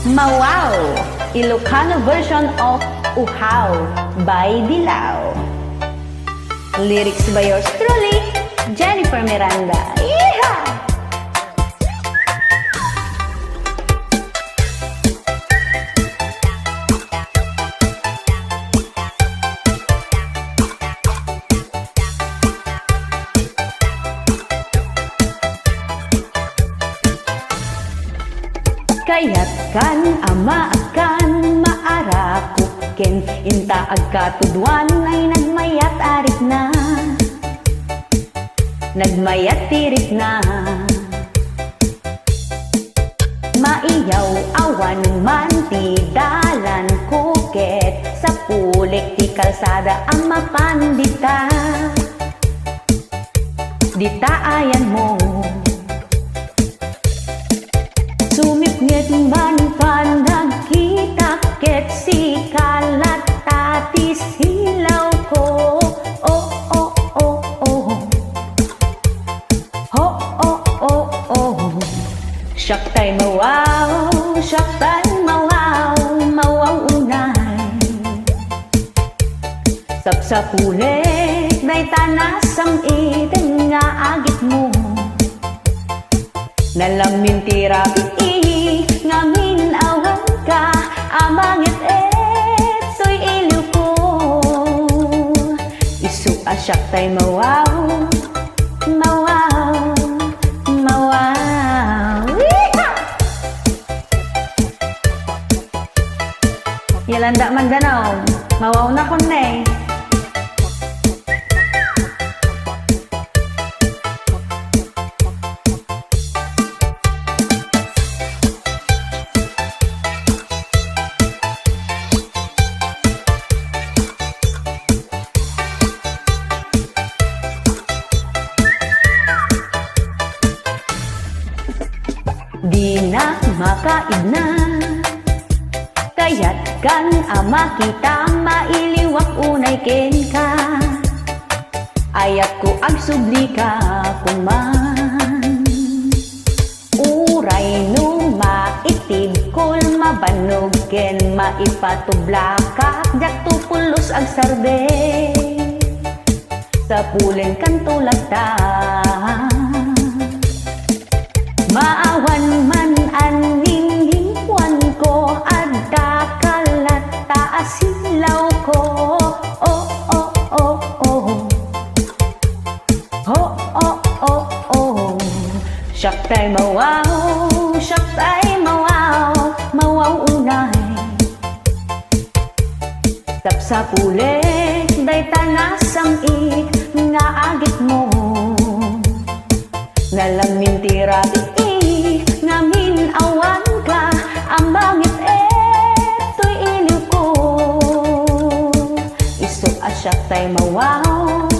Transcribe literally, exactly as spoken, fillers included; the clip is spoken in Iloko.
Mawaw! Ilocano version of Uhaw by Dilaw. Lyrics by yours truly, Jennifer Miranda. Yeehaw! Kayatkan a maagkan, maarakop ken inta agkatudwan ay nagmayat a rikna. Nagmayat ti rikna. Maiyaw awan man ti dalanko ket sapulek ti kalsada a mapan dita. Dita ayanmo. Sumipnget man panagkitak ket sika latta ti silawko. Oh, oh, oh, oh. Ho, oh, oh, oh. Siak tay mawaw, siak tay mawaw, mawaw unay. Sapsapulek dayta nasam-it nga agitmo. Nalamin ti rabii ngamin awanka a mangit-et toy iliwko. Isu a siak tay mawaw, mawaw, mawaw. Yeehaw! Yolanda Mandanao, mawawna kone. Dinak makaidna. Kayatkan a makita, mailiwak unay kenka. Ayatko agsublika koman. Uray no maitibkol, mabannog ken maipatublakak, diakto pulos agsarbe. Sapulenkanto latta. Maawan man a ninninkuanko, addaka latta a silawko. Oh, oh, oh, oh. Ho, oh, oh, oh. Siak tay mawaw, siak tay mawaw, mawaw unay. Sapsapulek dayta nasam-it nga agitmo. Nalamin ti rabii ngamin awanka a mangit-et toy iliwko. Isu a siak tay mawaw,